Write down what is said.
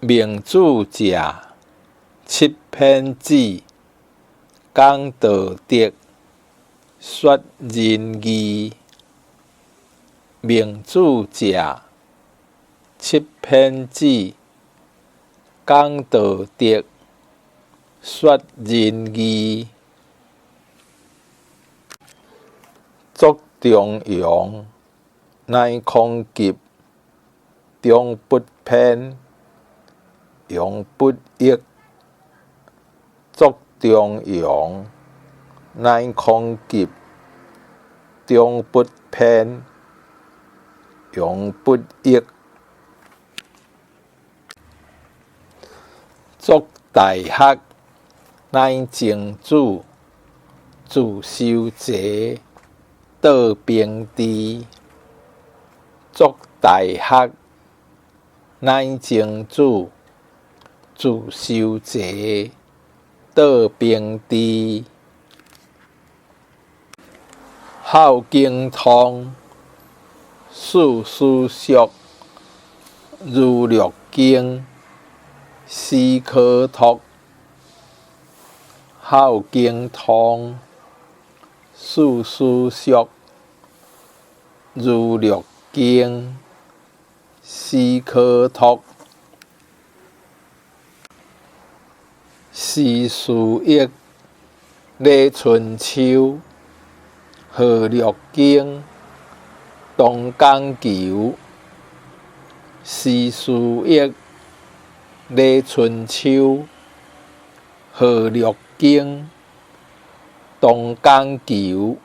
孟子食，七騙子，講道德，說仁義。孟子食，七騙子，講道德，說仁義。作中庸，乃孔急，中不偏，庸不抑。作中庸，乃孔急，中不偏，庸不抑。作大學，乃曾子，自修齊，到兵治。作大學，乃曾子，自修齊，到兵治。孝經通，四書熟，儒略經，思可託。孝經通，四書熟，儒略經，思可託。詩書易，禮春秋，河洛經，東講求。詩書易，禮春秋，河洛經，東講求。